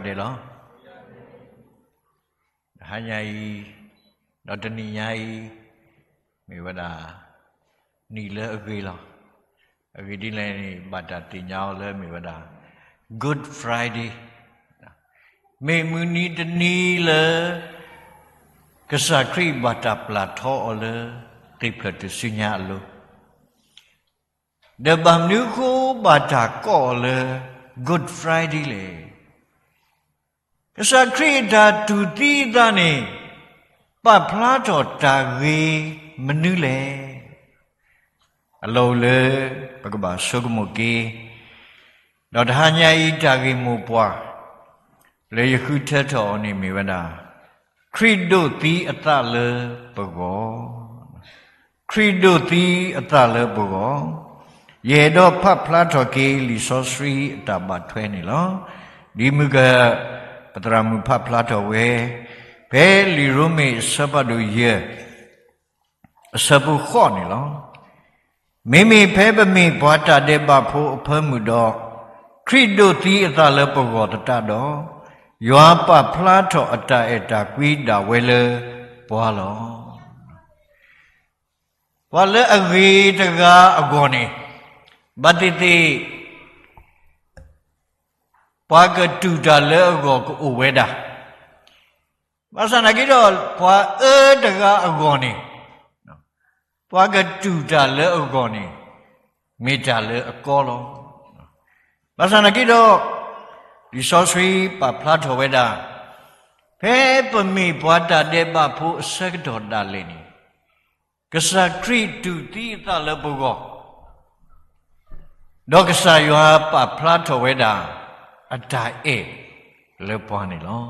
လီၤ. တဟါညါအံၤ, ဒီးတနံၤညါအံၤ, မ့ၢ်ဝဲဒၣ် နံၣ်လၢအဂ့ၤလီၤ. အဂ့ၢ်ဒ်လဲၣ်န့ၣ် ဘၣ်တၢ်သ့ၣ်ညါအီၤလၢမ့ၢ်ဝဲဒၣ် Good Friday, မ့ၢ်မုၢ်နံၤတနံၤလၢ ကစၢ်ခရံာ်ဘၣ်တၢ်ပျၢ်ထီအီၤလၢ သ့ၣ်ဖျၢၣ်တစုညါအလိၤ, ဒီးဘၣ်မနုၤအဃိဘၣ်တၢ်ကိးအီၤလၢ Good Friday လဲၣ်. ကစၢ်ခရံာ်အတၢ်တူၢ်သံအသးန့ၣ် ပာ်ဖျါထီၣ်တၢ်ဂ့ၤမနုၤလဲၣ်. အလီၢ်အိၣ်လၢ ပကဘၣ်ဆိကမိၣ်က့ၤ, ဒီးတဟါညါအံၤတၢ်ဂ့ၢ်မိၢ်ပှၢ် လၢယဃုထၢထီၣ်အီၤန့ၣ်မ့ၢ်ဝဲဒၣ် ခရံာ်ဒိးသံအသးလၢပဂီၢ်, ခရံာ်ဒိးသံအသးလၢပဂီၢ်. ယအဲၣ်ဒိးဖးဖျါထီၣ်က့ၤလံာ်စီဆှံအတၢ်ဘၣ်ထွဲန့ၣ်လီၤ. ဒ်မုၢ်က ပသရၣ်မုၣ်ဖးဖျါထီၣ်ဝဲ ဖဲလံာ်ရိမ့ၤအဆၢဖးဒိၣ်ယဲၢ် အဆၢဖိဃိးန့ၣ်လီၤ. မ့မ့ၢ်ဖဲပမ့ၢ်ပှၤတၢ်ဒဲးဘးဖိအဖၢမုၢ်ဒီး, ခရံာ်ဒိးသံအသးလၢပဂီၢ်သတးဒီး, ယွၤပာ်ဖျါထီၣ်အတၢ်အဲၣ်တၢ်ကွံဒၣ်ဝဲလၢပှၤလီၤ. ပှၤလၢအဂ့ၤတဂၤအဂီၢ်န့ၣ်, ဘၣ်သ့ၣ်သ့ၣ် ပှၤကတူၢ်တၢ်လၢအဂီၢ်ကအိၣ်ဝဲဒၣ်, ဘၣ်ဆၣ်သနာ်က့ဒီး ပှၤအၢတဂၤအဂီၢ်န့ၣ်, ပှၤကတူၢ်တၢ်လၢအဂီၢ်န့ၣ် မ့ၢ်တၢ်လၢအကီလီၤ. ဘၣ်ဆၣ်သနာ်က့ဒီး လံာ်စီဆှံပာ်ဖျါထီၣ်ဝဲဒၣ်, ဖဲပမ့ၢ်ပှၤတၢ်ဒဲးဘးဖိအဆၢကတီၢ်ဒၣ်လဲာ်န့ၣ်, ကစၢ်ခရံာ်တူၢ်သံအသးလၢပဂီၢ်, ဒီးကစၢ်ယွၤပာ်ဖျါထီၣ်ဝဲဒၣ် အတၢ်အဲၣ်လၢပှၤန့ၣ်လီၤ.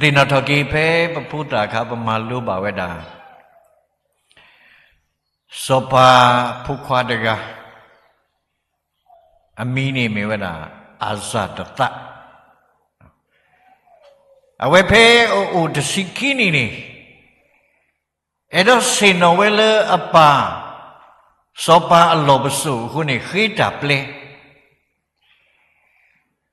သ့ၣ်နီၣ်ထီၣ်က့ၤဖဲပဖိသၣ်အခါ ပမၤလိဘၣ်ဝဲဒၣ် စီၤပၤဖိခွါတဂၤ, အမံၤန့ၣ်မ့ၢ်ဝဲဒၣ် အၤစၤတသး. အဝဲဖဲအအိၣ်တဆံခံနံၣ်န့ၣ်, အဲၣ်ဒိးဆ့ၣ်နီၤဝဲလၢအပၢ် စီၤပၤအလီၢ်ပစိာ်အဃိန့ၣ် ဃ့တၢ်ပျဲ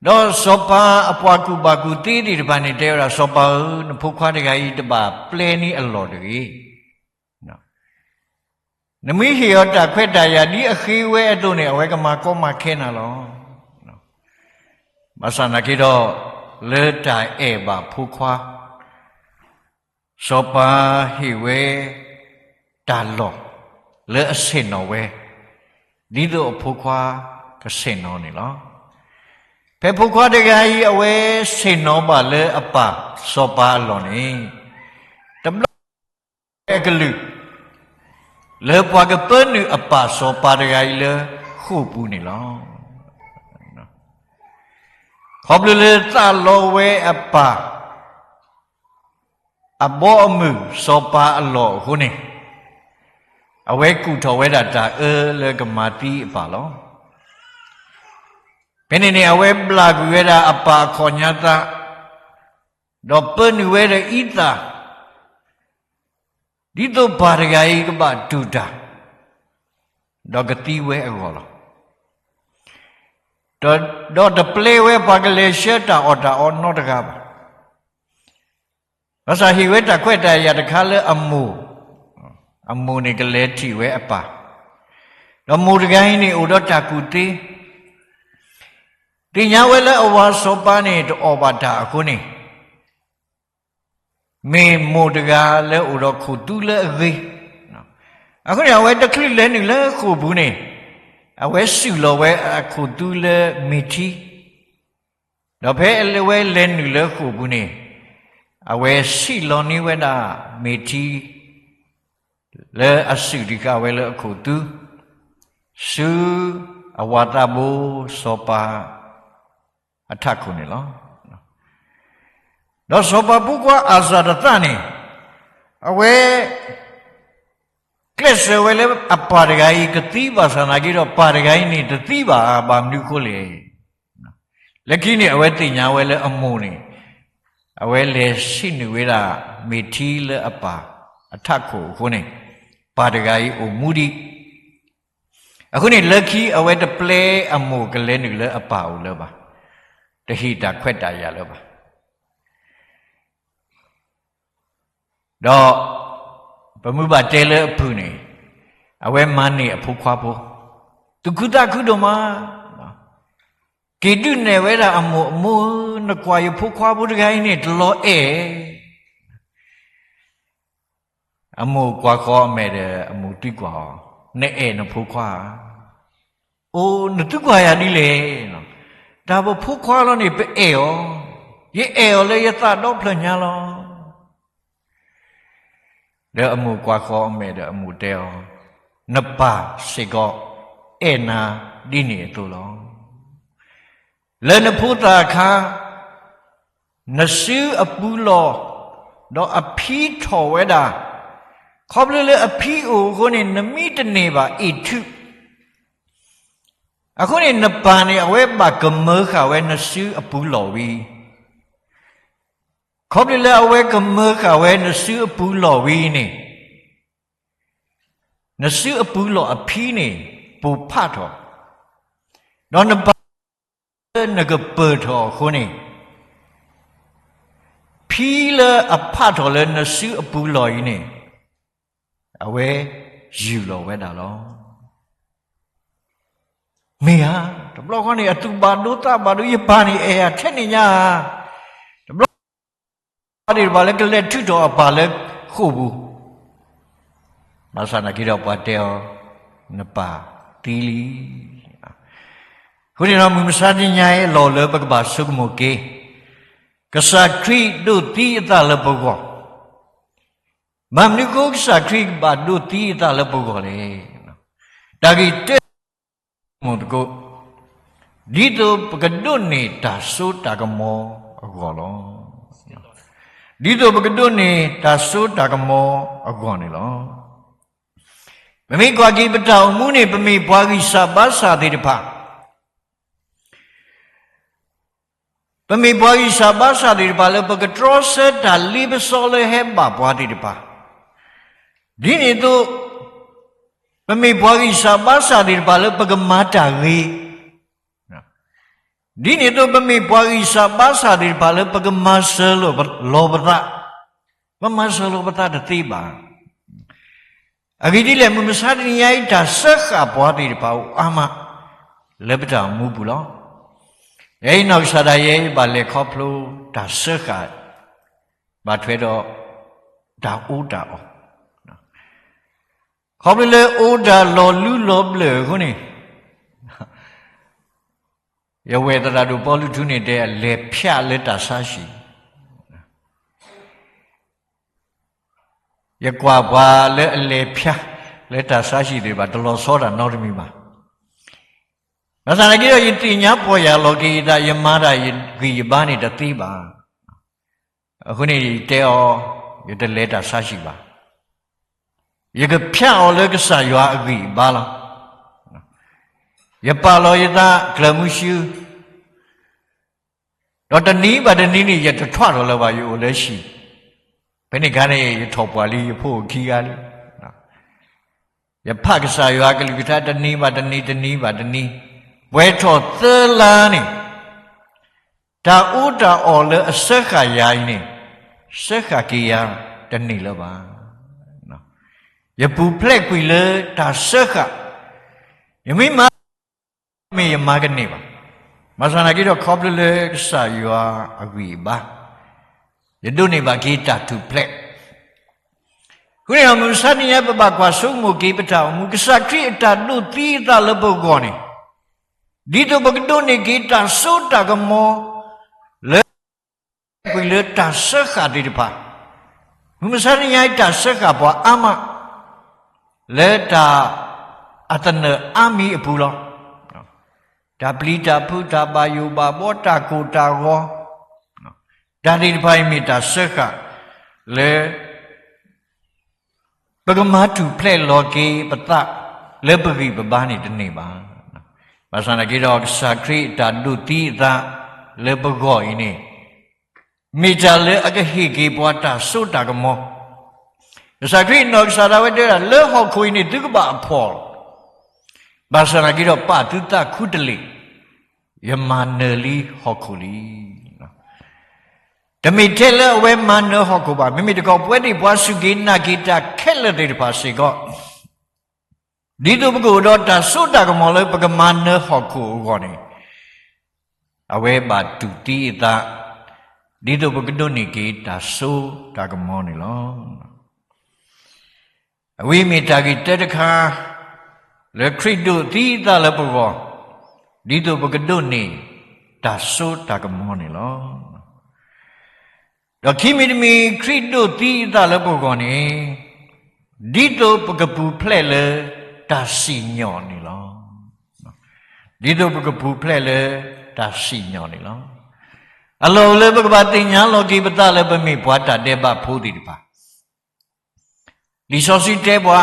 ဒီးစီၤပၤအပှၤကူၣ်ဘၣ်ကူၣ်သ့သ့ၣ်တဖၣ်န့ၣ် တဲဝဲဒၣ် စီၤပၤဧၢ, နဖိခွါတဂၤအံၤတဘၣ်ပျဲန့ၢ်အလီၢ်တဂ့ၤ. နမ့ၢ်ဟ့ၣ်အီၤတၢ်ခွဲးတၢ်ယာ်ဒ်အဃ့ဝဲအသိးန့ၣ် အဝဲကမၤကီမၤခဲနၤလီၤ. ဘၣ်ဆၣ်သနာ်က့ဒီး လၢတၢ်အဲၣ်ဘၣ်ဖိခွါ စီၤပၤဟ့ၣ်ဝဲ တၢ်လီၢ် လၢအဆ့ၣ်နီၤဝဲ ဒ်သိးအဖိခွါကဆ့ၣ်နီၤန့ၣ်လီၤ. ဖဲဖိခွါတဂၤအံၤ အဝဲဆ့ၣ်နီၤဘၣ်လၢအပၢ်စီၤပၤအလီၢ်န့ၣ်, တဘျီအကလုၢ် လၢပှၤကပၢနုာ်အပၢ်စီၤပၤတဂၤအံၤလၢဃိာ်ပူၤန့ၣ်လီၤ. ခီဖျိလၢသးလီဝဲအပၢ် အဘီအမုၢ်စီၤပၤအလီၢ်အဃိန့ၣ်, အဝဲကူၣ်ထီၣ်ဝဲဒၣ်တၢ်အၢလၢကမၤသံအပၢ်လီၤ. ဖဲန့ၣ်န့ၣ် အဝဲဘျၣ်ကွံာ်ဝဲဒၣ်အပၢ်အခီၣ်ညါသး, ဒီးပၢနုာ်ဝဲဒီးအံသၣ်, ဒ်သိးပၢ်တဂၤအံၤကဘၣ်တူၢ်တၢ်, ဒီးကသံဝဲအဂီၢ်လီၤ. ဒီးတပျဲဝဲပှၤကလဲၤဆှၢတၢ်အီၣ်တၢ်အီနီတဂၤဘၣ်. ဘၣ်ဆၣ်ဟ့ၣ်ဝဲတၢ်ခွဲးတၢ်ယာ်တခါလၢအမိၢ်, အမိၢ်န့ၣ်ကလဲၤထံၣ်ဝဲအပၢ်, ဒီးမိၢ်တဂၤအံၤန့ၣ်အိၣ်ဒီးတၢ်ကူၣ်သ့, သ့ၣ်ညါဝဲလၢအဝၤစီၤပၤန့ၣ်တအီၣ်ဘၣ်တၢ်အဃိန့ၣ်, မ့ၢ်မိၢ်တဂၤလၢအိၣ်ဒီးခိၣ်သူလၢအဂ့ၤ, အဃိန့ၣ် အဝဲတချုးလဲၤနုာ်လၢဃိာ်ပူၤန့ၣ်, အဝဲစုၣ်လီၤဝဲအခိၣ်သူလၢမ့ၤထံ, ဒီးဖဲအဝဲလဲၤနုာ်လၢဃိာ်ပူၤန့ၣ်, အဝဲဆံးလီၤန့ၢ်ဝဲဒၣ်မ့ၤထံ လၢအစုၣ်တံၢ်ဃာ်ဝဲလၢအခိၣ်သူ, ဆူအဝၤသးဘိစီၤပၤ အထးခိၣ်န့ၣ်လီၤ. ဒီးစီၤပၤဖိခွါအၤစၤတသးန့ၣ်, အဝဲကျဲးစၢးဝဲလၢအပၢ်တဂၤအံၤကသံဘၣ်ဆၣ်သနာ်က့ဒီး ပၢ်တဂၤအံၤန့ၣ်တသံဘၣ်, ဘၣ်မနုၤအဃိလဲၣ်. လၢခံန့ၣ် အဝဲသ့ၣ်ညါဝဲလၢအမိၢ်န့ၣ်, အဝဲလဲၤဆံးနုာ်ဝဲဒၣ်မ့ၤထံလၢအပၢ်အထးခိၣ်အဃိန့ၣ်, ပၢ်တဂၤအံၤအိၣ်မူဒံး အဃိန့ၣ် လၢခံအဝဲတပျဲအမိၢ်ကလဲၤနုာ်လၢအပၢ်အအိၣ်လၢၤဘၣ်. တဟ့ၣ်တၢ်ခွဲးတၢ်ယာ်လၢၤဘၣ်. ဒီးပမုၢ်ဘၣ်တဲလၢအဖုၣ်န့ၣ်, အဝဲမၤန့ၢ်အဖိခွါဖိ, သူၣ်ခုသးခုဒိၣ်မး, က့ၤဒုးနဲၣ်ဝဲဒၣ်အမိၢ်, အမိၢ်ဧၢ, နကွၢ်ယဖိခွါဖိတဂၤအံၤန့ၣ် တလီၤအဲၣ် အမိၢ်ကွၢ်ဃီၤအမဲာ်ဒီး အမိၢ်သံကွၢ်အီၤ, နအဲၣ်နဖိခွါဧါ. အိၣ်, နသံကွၢ်ယၤဒ်လဲၣ်. တၢ်ပဖိခွါလီၤန့ၣ် ပအဲၣ်အီၤ, ယအဲၣ်အီၤလၢယသးဒီဖျၢၣ်ညါလီၤ. ဒီးအမိၢ်ကွၢ်ဃီၤအမဲာ်ဒီးအမိၢ်တဲအီၤ, နပၢ်စ့ၢ်ကီးအဲၣ်နၤဒ်န့ၣ်အသိးလီၤ. လၢနဖိသၣ်အခါ နစုအပူၤလီၢ်, ဒီးအဖံထီၣ်ဝဲဒၣ်, ခီဖျိလၢအဖံအိၣ်အဃိန့ၣ် နမံတန့ၢ်ဘၣ်အ့ၣ်ထူ, အဃိန့ၣ် နပၢ်န့ၣ် အဝဲဘၣ်ကမၢဃာ်ဝဲနစုအပူၤလီၢ်ဝံၤ, ခီဖျိလၢအဝဲကမၢဃာ်ဝဲနစုအပူၤလီၢ်ဝံၤန့ၣ်, နစုအပူၤလီၢ်အဖံန့ၣ် ပိာ်ဖးထီၣ်, ဒီးနပၢ်လၢနကပၢၢ်ထီၣ်အဃိန့ၣ်, ဖံလၢအဖးထီၣ်လၢနစုအပူၤလီၢ်အံၤန့ၣ်, အဝဲယူၢ်လီၤဝဲဒၣ်လီၤ. မ့ၢ်ဧါ, တဘျီဃီန့ၣ် အသူၣ်ဘၣ်ဒိသးဘၣ်ဒိ, ယပၢ်န့ၣ်အဲၣ်ယၤထဲန့ၣ်ညါ, တဘျီ သ့ၣ်တဖၣ်လၢကလဲၤထုးထီၣ်အပၢ်လၢဃိာ်ပူၤ, ဘၣ်ဆၣ်သနာ်က့ဒီးပှၤတဲအီၤ, နပၢ်သံလံ. အဃိန့ၣ်ဒီး မုၢ်မဆါတနံၤညါအံၤ အလီၢ်လၢပကဘၣ်ဆိကမိၣ်က့ၤ, ကစၢ်ခရံာ်ဒိးသံအသးလၢပဂီၢ်, ဘၣ်မနုၤအဃိကစၢ်ခရံာ်ကဘၣ်ဒိးသံအသးလၢပဂီၢ်လဲၣ်. တၢ်ဂ့ၢ်တၢ မိၢ်သကိး, ဒ်သိးပကဒိးန့ၢ်တၢ်စိတၢ်ကမီၤအဂီၢ်လီၤ. ဒ်သိးပကဒိးန့ၢ်တၢ်စိတၢ်ကမီၤအဂီၢ်န့ၣ်လီၤ. ပမ့ၢ်ကွၢ်က့ၤပတၢ်အိၣ်မူန့ၣ် ပမ့ၢ်ပှၤဂံၢ်စၢ်ဘါစၢ်သ့ၣ်တဖၣ် ပမ့ၢ်ပှၤဂံၢ်စၢ်ဘါစၢ်သ့ၣ်တဖၣ်လၢ ပကတြီဆၢတၢ်လ့ပစီလၢဟဲဘၣ်ပှၤသ့ၣ်တဖၣ်, ဒ်န့ၣ်အသိး ပမ့ၢ်ပှၤဂံၢ်စၢ်ဘါစၢ်သ့ၣ်တဖၣ်လၢပကမၤတၢ်ဂ့ၤ, ဒ်န့ၣ်အသိး ပမ့ၢ်ပှၤဂံၢ်စၢ်ဘါစၢ်သ့ၣ်တဖၣ်လၢပကမၤစၢၤလီၤပသး, ပမၤစၢၤလီၤပသးတသ့ဘၣ်. အဂ့ၢ်ဒ်လဲၣ်, မုၢ်မဆါတနံၤညါအံၤ တၢ်စၢဃာ်ပှၤသ့ၣ်တဖၣ်အိၣ်အါမး လၢပတၢ်အိၣ်မူပူၤလီၤ. ယဲအံၤနီၢ်ကစၢ်ဒၣ်ယဲ ဘၣ်လဲၤခီဖျိတၢ်စၢဃာ် ဘၣ်ထွဲဒီး တၢ်အီၣ်တၢ်အီ, ခီဖျိလၢအိၣ်တၢ်လီၤလူလီၤဘျၢၣ်အဃိန့ၣ်, ယဝဲသရၣ်ဒိၣ်ပီလူးထူန့ၣ်တဲ အလဲၤဖၠးလၢတၢ်ဆါဟံၣ်, ယကွၢ်ပှၤလၢအလဲၤဖၠးလၢတၢ်ဆါဟံၣ်သ့ၣ်တဖၣ် တလီၤဆီဒၣ်နီတမံၤဘၣ်. ဘၣ်ဆၣ်သနာ်က့ဒီး ယသ့ၣ်ညါပီၢ်ယၢ်လီၤက့ၤယသး ယမၤတၢ်ယဂံၢ်ယဘါန့ၣ်တသ့ဘၣ်. အဃိန့ၣ်ယတဲအီၤ, ယတလဲၤတၢ်ဆါဟံၣ်ဘၣ်. ယကဖၠးအီၤလၢကစၢ်ယွၤအဂံၢ်အဘါလီၤ. ယပာ်လီၤယသးကျၢၤမုဆူ ဒီးတနံၤဘၣ်တနံၤန့ၣ် ယတထွးထီၣ်လၢၤဘၣ် ယအိၣ်လၢဟံၣ်, ဖဲန့ၣ်အခါန့ၣ် ယထီၣ်ပှၢ်လံ ယဖိအိၣ်ခံဂၤလံ. ယဖးကစၢ်ယွၤကလုၢ်ကထါတနံၤဘၣ်တနံၤ တနံၤဘၣ်တနံၤ, ပှဲၤထီၣ်သၢလါန့ၣ်, တၢ်အီၣ်တၢ်အီလၢအစၢဃာ်ယၤအံၤန့ၣ်, စၢဃာ်က့ၤယၤတန့ၢ်လၢၤဘၣ်. ယပူၤဖျဲးကွံာ်လၢတၢ်စၢဃာ်, ယမ့ၢ်မၤ မ့ၢ်ယမၤကန့ၢ်ဘၣ်. ဘၣ်ဆၣ်သနာ်က့ဒီး ခီဖျိလၢကစၢ်ယွၤအဂံၢ်အဘါ, ယဒိးန့ၢ်ဘၣ်က့ၤတၢ်ထူၣ်ဖျဲး. အဃိန့ၣ်ဒီး မုၢ်မဆါတနံၤညါ ပဘၣ်ကွၢ်ဆိကမိၣ်က့ၤပတၢ်အိၣ်မူ ကစၢ်ခရံာ်အတၢ်ဒိးသံအသးလၢပဂီၢ်န့ၣ်, ဒ်သိးပကဒိးန့ၢ်က့ၤတၢ်စိတၢ်ကမီၤ လၢ ကွံာ်လၢတၢ်စၢဃာ်သ့ၣ်တဖၣ်, မုၢ်မဆါတနံၤညါအံၤ တၢ်စၢဃာ်ပှၤအါမး လၢတၢ်အသနၢၣ်အါမံၤအပူၤလီၤ. တၢ်ပျံၤတၢ်ဖုး တၢ်ဘၣ်ယိၣ်ဘၣ်ဘီ တၢ်ကိၢ်တၢ်ဂီၤ, တၢ်သ့ၣ်တဖၣ်အံၤမ့ၢ်တၢ်စၢဃာ်လၢ ပကမၤထူၣ်ဖျဲးလီၤက့ၤပသး လၢပဂံၢ်ပဘါန့ၣ်တန့ၢ်ဘၣ်. ဘၣ်ဆၣ်သနာ်က့ဒီး ကစၢ်ခရံာ်အတၢ်ဒိးသံအသးလၢပဂီၢ်အံၤန့ၣ် မ့ၢ်တၢ်လၢအကဟ့ၣ်က့ၤပှၤတၢ်စိတၢ်ကမီၤ. ကစၢ်ခရံာ်နီၢ်ကစၢ်ဒၣ်ဝဲတဲဝဲဒၣ် လၢဟီၣ်ခိၣ်အံၤန့ၣ် သုကဘၣ်အဖှီၣ်လီၤ. ဘၣ်ဆၣ်သနာ်က့ဒီး ပာ်သုသးခူတလ့ၢ်, ယ ယမၤနၢၤလံဟီၣ်ခိၣ်လံ. တမ့ၢ်ထဲလၢအဝဲမၤနၢၤဟီၣ်ခိၣ်ဘၣ်, မ့မ့ၢ်တခီ ပဝဲသ့ၣ်ပှၤစူၢ်က့ၤနာ်က့ၤတၢ်ခဲလၢာ်သ့ၣ်တဖၣ်စ့ၢ်ကီး, ဒ်သိးပကအိၣ်ဒီးတၢ်စိတၢ်ကမီၤလၢပကမၤနၢၤဟီၣ်ခိၣ်အဂီၢ်န့ၣ်, အဝဲဘၣ်တူၢ်သံအသး, ဒ်သိးပကဒိးန့ၢ်က့ၤတၢ်စိတၢ်ကမီၤန့ၣ်လီၤ. အဝဲမ့ၢ်တၢ်ဂ့ၢ်တၢတခါ, လၢခရံာ်ဒိးသံအသးလၢပဂီၢ်, ဒ်သိးပကဒိးန့ၢ်တၢ်စိတၢ်ကမီၤန့ၣ်လီၤ. ဒီးခံမံၤတမံၤ ခရံာ်ဒိးသံအသးလၢပဂီၢ်န့ၣ်, ဒ်သိးပကပူၤဖျဲးလၢတၢ်စံၣ်ညီၣ်န့ၣ်လီၤ. ဒ်သိးပကပူၤဖျဲးလၢတၢ်စံၣ်ညီၣ်န့ၣ်လီၤ. အလီၢ်အိၣ်လၢပကဘၣ်သ့ၣ်ညါလီၤက့ၤပသးလၢပမ့ၢ်ပှၤတၢ်ဒဲးဘးဖိသ့ၣ်တဖၣ် လံာ်စီဆှံတဲပှၤ,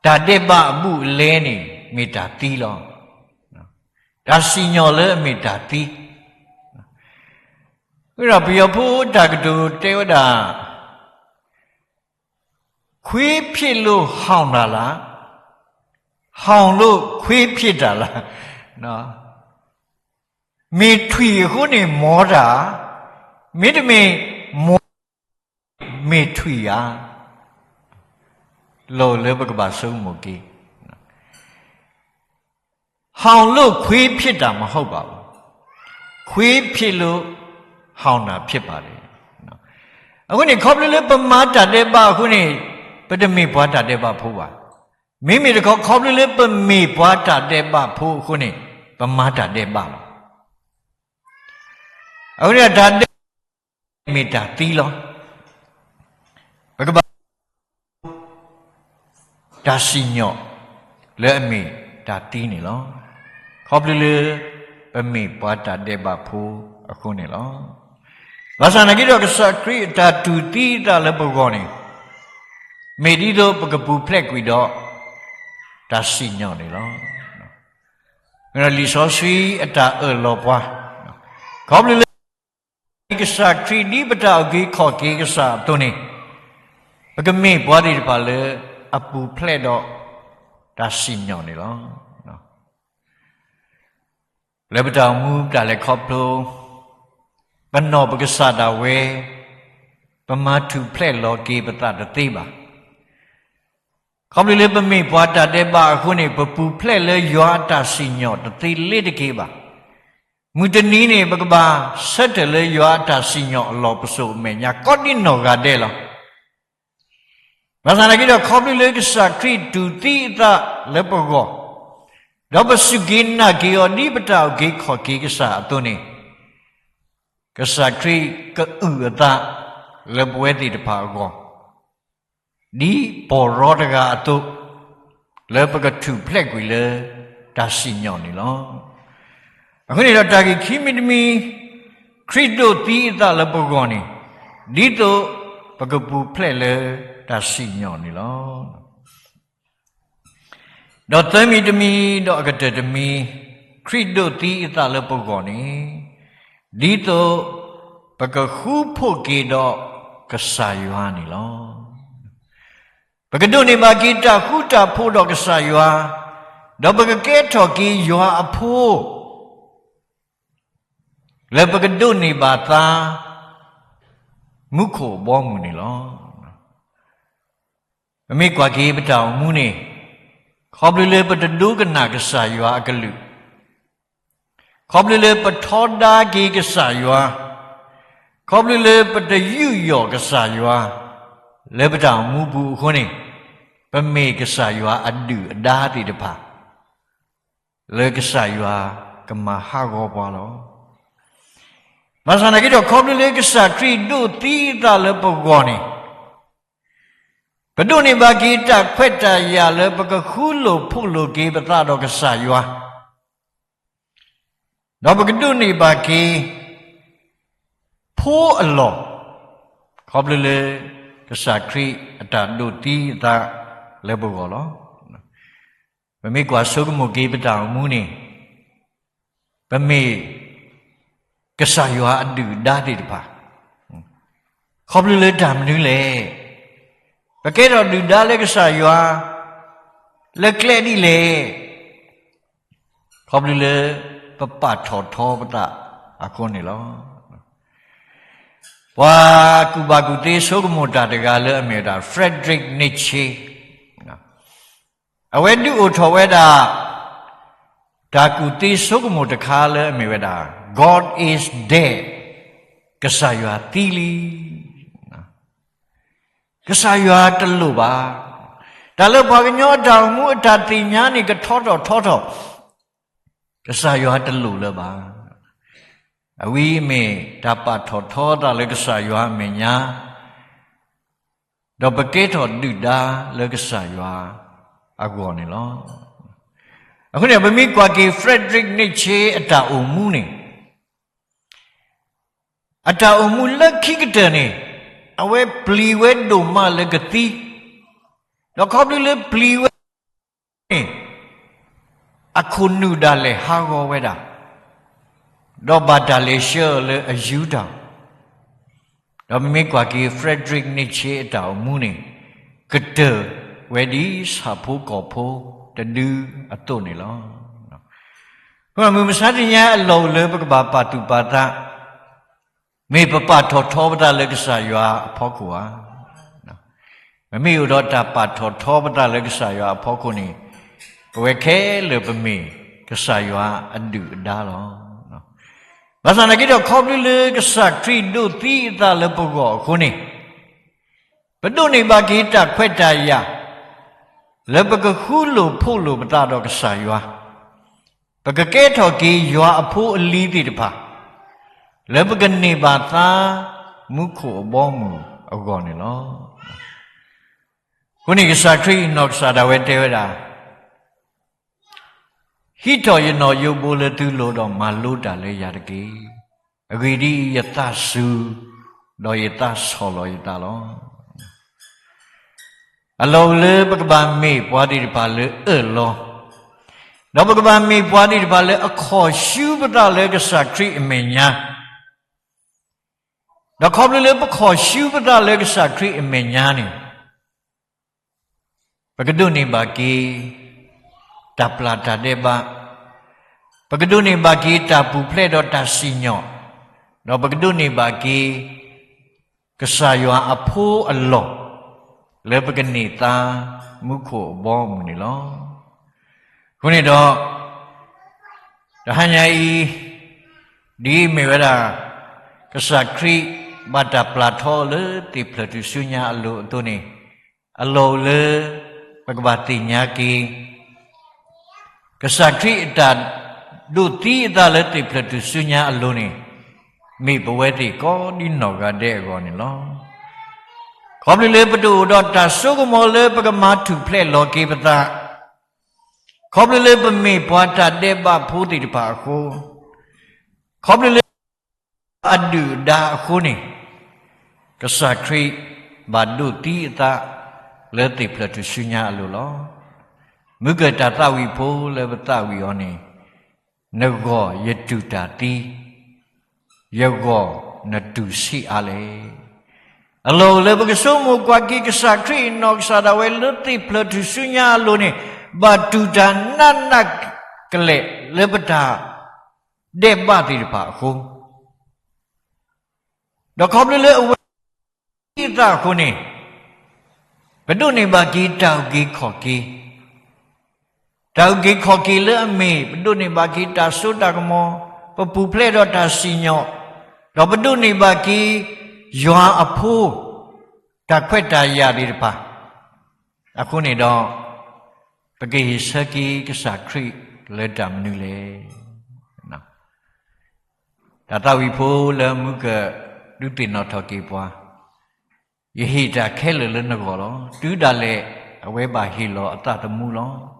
တၢ်ဒဲးဘးအဘူးအလဲန့ၣ် မ့ၢ်တၢ်သံလီၤ. တၢ်စံၣ်ညီၣ်လၢအမ့ၢ်တၢ်သံ, ဝဲဒၣ်ပယီၤဖိတၢ်ကတိၤတဲဝဲဒၣ်, ခွေးဖြစ်လို့ဟောင်တာလား, ဟောင်လို့ခွေးဖြစ်တာလား, မ့ၢ်ထွံၣ်အဃိန့ၣ်မီၤတၢ်, မ့တမ့ၢ်မီၤ မ့ၢ်ထွံၣ်ဧါ. လီၢ်လၢပကဘၣ်ဆိကမိၣ်က့ၤ, ဟောင်လို့ခွေးဖြစ်တာမဟုတ်ပါဘူး, ခွေးဖြစ်လို့ဟောင်တာဖြစ်ပါတယ်. အဃိန့ၣ် ခီဖျိလၢပမၤတၢ်ဒဲးဘးအဃိန့ၣ်, ပတမ့ၢ်ပှၤတၢ်ဒဲးဘးဖိဘၣ်. မ့မ့ၢ်တခီ ခီဖျိလၢပမ့ၢ်ပှၤတၢ်ဒဲးဘးဖိအဃိန့ၣ်, ပမၤတၢ်ဒဲးဘးလီၤ. အဃိန့ၣ် တၢ်ဒဲး မ့ၢ်တၢ်သံလီၤ. ပကဘၣ် တၢ်စံၣ်ညီၣ်လၢအမ့ၢ်တၢ်သံန့ၣ်လီၤ. ခီဖျိလၢ ပမ့ၢ်ပှၤတၢ်ဒဲးဘးဖိအဃိန့ၣ်လီၤ. ဘၣ်ဆၣ်သနာ်က့ဒီး ကစၢ်ခရံာ်အတၢ်တူၢ်သံအသးလၢပဂီၢ်န့ၣ်, မ့ၢ်ဒ်သိးပကပူၤဖျဲးကွံာ်ဒီး တၢ်စံၣ်ညီၣ်န့ၣ်လီၤ. လံာ်စီဆှံအတၢ်အၢၣ်လီၤပှၤ, ခီဖျိလၢ ကစၢ်ခရံာ်ဒ်ပတၢ်အုၣ်က့ၤခီၣ်က့ၤကစၢ်အသိးန့ၣ်, ပကမ့ၢ်ပှၤသ့ၣ်တဖၣ်လၢအပူၤဖျဲးဒီးတၢ်စံၣ်ညီၣ်န့ၣ်လီၤ. လၢပတၢ်အိၣ်မူပတၢ်လဲၤခီဖျိ, ပနီၢ်ပကစၢ်ဒၣ်ဝဲ, ပမၤထူၣ်ဖျဲးလီၤက့ၤပသးတသ့ဘၣ်. ခီဖျိလၢပမ့ၢ်ပှၤတၢ်ဒဲးဘးအဃိန့ၣ်, ပပူၤဖျဲးလၢယွၤအတၢ်စံၣ်ညီၣ်တသ့လ့ၤတက့ၤဘၣ်. မုၢ်တနံၤန့ၣ် ပကဘၣ်ဆၢထၢၣ်လၢယွၤအတၢ်စံၣ်ညီၣ်အလီၢ်ပစိာ်အမဲာ်ညါ ကိးဒံနီၢ်ဂၤဒဲးလီၤ. ဘၣ်ဆၣ်သနာ်က့ဒီး ခီဖျိလၢကစၢ်ခရံာ်တူၢ်သံအသးလၢပဂီၢ်, ဒီးပစူၢ်က့ၤနာ်က့ၤအီၤ ဒ်ပတၢ်အုၣ်က့ၤခီၣ်က့ၤကစၢ်အသိးန့ၣ်, ကစၢ်ခရံာ်ကအုၣ်အသးလၢပဝဲသ့ၣ်တဖၣ်အဂီၢ်, ဒ်ပီၢ်ရီတဂၤအသိး, လၢပကထူၣ်ဖျဲးကွံာ်လၢတၢ်စံၣ်ညီၣ်န့ၣ်လီၤ. အဃိန့ၣ်ဒီး တၢ်ဂ့ၢ်ခံမံၤတမံၤ, ခရံာ်ဒိးသံအသးလၢပဂီၢ်န့ၣ်, ဒ်သိးပကပူၤဖျဲးလၢတၢ်စံၣ်ညီၣ်န့ၣ်လီၤ. ဒီးသၢမံၤတမံၤ, ဒီးအကတၢၢ်တမံၤ, ခရံာ်ဒိးသံအသးလၢပဂီၢ်န့ၣ်, ဒ်သိးပကဃူဖိးက့ၤဒီးကစၢ်ယွၤန့ၣ်လီၤ. ပကဒိးန့ၢ်ဘၣ်က့ၤတၢ်ဃူတၢ်ဖိးဒီးကစၢ်ယွၤ, ဒီးပကကဲထီၣ်က့ၤယွၤအဖိ လၢပကဒိးန့ၢ်ဘၣ်သါ မူခိၣ်အဘီအမုၢ်န့ၣ်လီၤ. ပမ့ၢ်ကွၢ်က့ၤပတၢ်အိၣ်မူန့ၣ်, ခီဖျိလၢပတဒိကနၣ်ကစၢ်ယွၤအကလုၢ်, ခီဖျိလၢပထီဒါက့ၤကစၢ်ယွၤ, ခီဖျိလၢပတယူးယီၣ်ကစၢ်ယွၤ လၢပတၢ်အိၣ်မူပူၤအဃိန့ၣ်, ပမ့ၢ်ကစၢ်ယွၤအဒုၣ်အဒါသ့ၣ်တဖၣ် လၢကစၢ်ယွၤကမၤဟးဂီၤပှၤလီၤ. ဘၣ်ဆၣ်သနာ်က့ဒီး ခီဖျိလၢကစၢ်ခရံာ်ဒိးသံအသးလၢပဂီၢ်န့ၣ်, ပဒိးန့ၢ်ဘၣ်က့ၤတၢ်ခွဲးတၢ်ယာ်လၢပကဃူလိာ်ဖိးလိာ်က့ၤပသးဒီးကစၢ်ယွၤ, ဒီးပကဒိးန့ၢ်ဘၣ်က့ၤ ဖိအလီၢ်, ခီဖျိလၢကစၢ်ခရံာ်အတၢ်ဒိးသံအသးလၢပဂီၢ်လီၤ. ပမ့ၢ်ကွၢ်ဆိကမိၣ်က့ၤပတၢ်အိၣ်မူန့ၣ်, ပမ့ၢ်ကစၢ်ယွၤအဒုၣ်အဒါသ့ၣ်တဖၣ်, ခီဖျိလၢတၢ်မနုၤလဲၣ်. ပကဲထီၣ်ဒုၣ်ဒါလၢကစၢ်ယွၤ လၢကျဲဒ်လဲၣ်. ခီဖျိလၢ ပပာ်ထီၣ်ထီပသးအဃိန့ၣ်လီၤ. ပှၤကူၣ်ဘၣ်ကူၣ်သ့ဆိကမိၣ်တၢ်တဂၤလၢအမ့ၢ်ဝဲဒၣ် Frederick Nietzsche အဝဲဒုးအိၣ်ထီၣ်ဝဲဒၣ် တၢ်ကူၣ်သ့ဆိကမိၣ်တခါလၢအမ့ၢ်ဝဲဒၣ် God is dead, ကစၢ်ယွၤသံလံ. ကစၢ်ယွၤတလိၣ်ဘၣ်. တၢ်လၢပှၤကညီအတၢ်အိၣ်မူအတၢ်သ့ၣ်ညါန့ၣ် ကထီထီၣ်ထီထီၣ်, ကစၢ်ယွၤတလိၣ်လၢၤဘၣ်. အဝဲအံၤမ့ၢ်တၢ်ပာ်ထီၣ်ထီသးလၢကစၢ်ယွၤအမဲာ်ညါ, ဒီးပကဲထီၣ်ဒုၣ်ဒါလၢကစၢ်ယွၤအဂီၢ်န့ၣ်လီၤ. အဃိန့ၣ် ပမ့ၢ်ကွၢ်က့ၤ Frederick Nietzsche အတၢ်အိၣ်မူန့ၣ်, အတၢ်အိၣ်မူလၢခံကတၢၢ်န့ၣ်, အဝဲပျံၤဝဲဒိၣ်မးလၢကသံ, ဒီးခီဖျိလၢပျံၤဝဲန့ၣ်, အခိၣ်နူာ်ဒၣ်လဲာ်ဟးဂီၤဝဲဒၣ်, ဒီးဘၣ်တၢ်လဲၤဆှၢအီၤလၢအယူတၢ်, ဒီးပမ့ၢ်ကွၢ်က့ၤ Frederick Nietzsche အတၢ်အိၣ်မူန့ၣ်, ကတၢၢ်ဝဲဒ်ဆၣ်ဖိကီၢ်ဖိတဒုအသိးန့ၣ်လီၤ. အဃိမုၢ်မဆါတနံၤညါအလီၢ်အိၣ်လၢပကဘၣ်ပာ်သူၣ်ပာ်သး, မ့ၢ်ပပာ်ထီၣ်ထီပသးလၢကစၢ်ယွၤအဖီခိၣ်ဧါ. ပမ့ၢ်အိၣ်ဒီးတၢ်ပာ်ထီၣ်ထီပသးလၢကစၢ်ယွၤအဖီခိၣ်န့ၣ်, ပဝဲခဲလၢာ်ပမ့ၢ်ကစၢ်ယွၤအဒုၣ်အဒါလီၤ. ဘၣ်ဆၣ်သနာ်က့ဒီး ခီဖျိလၢကစၢ်ခရံာ်ဒိးသံအသးလၢပဂီၢ်အဃိန့ၣ်, ပဒိးန့ၢ်ဘၣ်က့ၤတၢ်ခွဲးတၢ်ယာ် လၢပကဃူလိာ်ဖိးလိာ်ပသးဒီးကစၢ်ယွၤ, ပကကဲထီၣ်က့ၤယွၤအဖိအလံၤသ့ၣ်တဖၣ်, လၢပကန့ၢ်ဘၣ်သါ မူခိၣ်အဘီအမုၢ်အဂီၢ်န့ၣ်လီၤ. အဃိန့ၣ်ကစၢ်ခရံာ်အနီၢ်ကစၢ်ဒၣ်ဝဲတဲဝဲဒၣ်, ဟံးထီၣ်ယနီၣ်ယိးဘိလၢသုလိၤဒီးမၤလိတၢ်လၢယၤတက့ၢ်. အဂ့ၢ်ဒ်အံၤ, ယသးစူၤ, ဒီးယသးဆီၣ်လီၤယသးလီၤ. အလီၢ်အိၣ်လၢပကဘၣ်မ့ၢ်ပှၤသ့ၣ်တဖၣ်လၢအၢၣ်လီၤ, ဒီးပကဘၣ်မ့ၢ်ပှၤသ့ၣ်တဖၣ်လၢအခီၣ်ဆူပသးလၢကစၢ်ခရံာ်အမဲာ်ညါ, ဒီးခီဖျိလၢပခီၣ်ဆူပသးလၢကစၢ်ခရံာ်အမဲာ်ညါန့ၣ်, ပကဒိးန့ၢ်ဘၣ်က့ၤ တၢ်ပျၢ်တၢ်ဒဲးဘး, ပကဒိးန့ၢ်ဘၣ်က့ၤတၢ်ပူၤဖျဲးဒီးတၢ်စံၣ်ညီၣ်, ဒီးပကဒိးန့ၢ်ဘၣ်က့ၤ ကစၢ်ယွၤအဖိအလီၢ် လၢပကန့ၢ်သါ မူခိၣ်အဘီအမုၢ်န့ၣ်လီၤ. အဃိန့ၣ်ဒီး တဟါညါအံၤ, ဒ်အမ့ၢ်ဝဲဒၣ် ကစၢ်ခရံာ်ဘၣ်တၢ်ပျၢ်ထီလၢသ့ၣ်ဖျၢၣ်ထူၣ်စုညါအလိၤအသိးန့ၣ်, အလီၢ်အိၣ်လၢ ပကဘၣ်သ့ၣ်ညါက့ၤ ကစၢ်ခရံာ်အတၢ်ဒိးသံအသးလၢသ့ၣ်ဖျၢၣ်ထူၣ်စုညါအလိၤန့ၣ်, မ့ၢ်ပဝဲသ့ၣ်ကိးဒ်နီၢ်ဂၤဒဲးအဂီၢ်န့ၣ်လီၤ. ခီဖျိလၢပတအိၣ်ဒီးတၢ်စိကမီၤလၢပကမၤထူၣ်ဖျဲးလီၤက့ၤပသး, ခီဖျိလၢပမ့ၢ်ပှၤတၢ်ဒဲးဘးဖိသ့ၣ်တဖၣ်အဃိ, ခီဖျိလၢ အဒုၣ်အဒါအဃိန့ၣ်, ကစၢ်ခရံာ်ဘၣ်ဒိးသံအသးလၢသ့ၣ်ဖျၢၣ်ထူၣ်စုညါအလိၤလီၤ. မုၢ်ကၢၢ်တၢ်သးဝံၣ်ဖိလၢပသးဝံၣ်အီၤန့ၣ်, နဂီၢ်ယတူၢ်တၢ်သံ, ယဂီၢ်နတူၢ်ဆံးအါလဲၣ်. အလီၢ်အိၣ်လၢပကဆိကမိၣ်ကွၢ်က့ၤကစၢ်ခရံာ်အနီၢ်ကစၢ်ဒၣ်ဝဲလၢသ့ၣ်ဖျၢၣ်ထူၣ်စုညါအလိၤန့ၣ်, ဘၣ်တူၢ်တၢ်နးနးကလဲာ်လၢပတၢ်ဒဲးဘးသ့ၣ်တဖၣ်အဃိ, ဒီးခီဖျိလၢအဝဲ သံအသးအဃိန့ၣ်, ပဒိးန့ၢ်ဘၣ်က့ၤတၢ်အုၣ်က့ၤခီၣ်က့ၤ, တၢ်အုၣ်က့ၤခီၣ်က့ၤလၢအမ့ၢ် ပဒိးန့ၢ်ဘၣ်က့ၤတၢ်စိတၢ်ကမီၤ, ပပူၤဖျဲးဒီးတၢ်စံၣ်ညီၣ်, ဒီးပဒိးန့ၢ်ဘၣ်က့ၤ ယွၤအဖိ တၢ်ခွဲးတၢ်ယာ်သ့ၣ်တဖၣ် အဃိန့ၣ်ဒီး, ပကဟ့ၣ်ဆၢက့ၤကစၢ်ခရံာ်လၢတၢ်မနုၤလဲၣ်. တၢ်သးဝံၣ်ဖိလၢမုၢ်ကၢၢ်ဒုးသ့ၣ်နီၣ်ထီၣ်က့ၤပှၤ, ယဟ့ၣ်တၢ်ခဲလၢာ်လၢနဂီၢ်လီၤ. တုၤဒၣ်လဲာ်အဝဲဘၣ်ဟ့ၣ်လီၤအသးသမူလီၤ.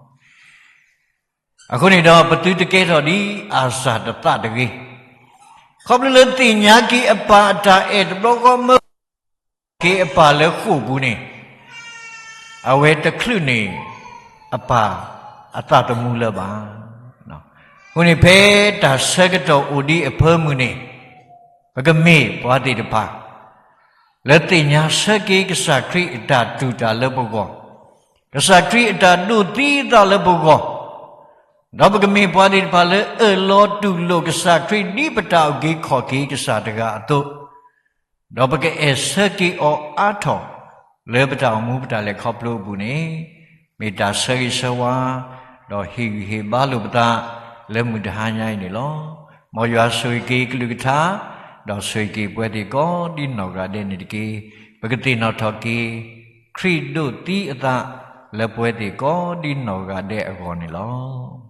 အဃိန့ၣ်ဒီး ပသုတကဲထီၣ်ဒ်အၤစၢ်တသးတဂ့ၤ. ခီဖျိလၢသ့ၣ်ညါက့ၤအပၢ်အတၢ်အဲၣ်တဘျီဃီ မၢက့ၤအပၢ်လၢဃိာ်ပူၤန့ၣ်, အဝဲတချုးန့ၢ်အပၢ်အသးသမူလၢၤဘၣ်. အဃိန့ၣ် ဖဲတၢ်ဆၢကတီၢ်အိၣ်ဒံးအဖၢမုၢ်န့ၣ်, ပကမ့ၢ်ပှၤသ့ၣ်တဖၣ် လၢသ့ၣ်ညါဆၢက့ၤကစၢ်ခရံာ်အတၢ်တူၢ်တၢ်လၢပဂီၢ်, ကစၢ်ခရံာ်အတၢ်ဒိးသံအသးလၢပဂီၢ်, ဒီးပကမ့ၢ်ပှၤသ့ၣ်တဖၣ်လၢအၢၣ်လီၤတူၢ်လိာ်ကစၢ်ခရံာ် ဒ်ပတၢ်အုၣ်က့ၤခီၣ်က့ၤကစၢ်တဂၤအသိး, ဒီးပကအဲၣ်ဆၢက့ၤအီၤအါထီၣ် လၢပတၢ်အိၣ်မူပတၢ်လဲၤခီဖျိအပူၤန့ၣ်, မ့ၢ်တၢ်ဆၢဂ့ၤဆၢဝါ ဒီးဟ့ၣ်ဂံၢ်ဟ့ၣ်ဘါလိာ်ပသး လၢမုၢ်တဟါညါအံၤန့ၣ်လီၤ. မ်ယွၤဆိၣ်ဂ့ၤက့ၤကလုၢ်ကထါ, ဒီးဆိၣ်ဂ့ၤက့ၤပဝဲသ့ၣ်ကိးဒ်နီၢ်ဂၤဒဲးန့ၣ်တက့ၢ်. ပကသ့ၣ်နီၣ်ထီၣ်က့ၤ ခရံာ်ဒိးသံအသး လၢပဝဲသ့ၣ်ကိးဒ်နီၢ်ဂၤဒဲးအဂီၢ်န့ၣ်လီၤ.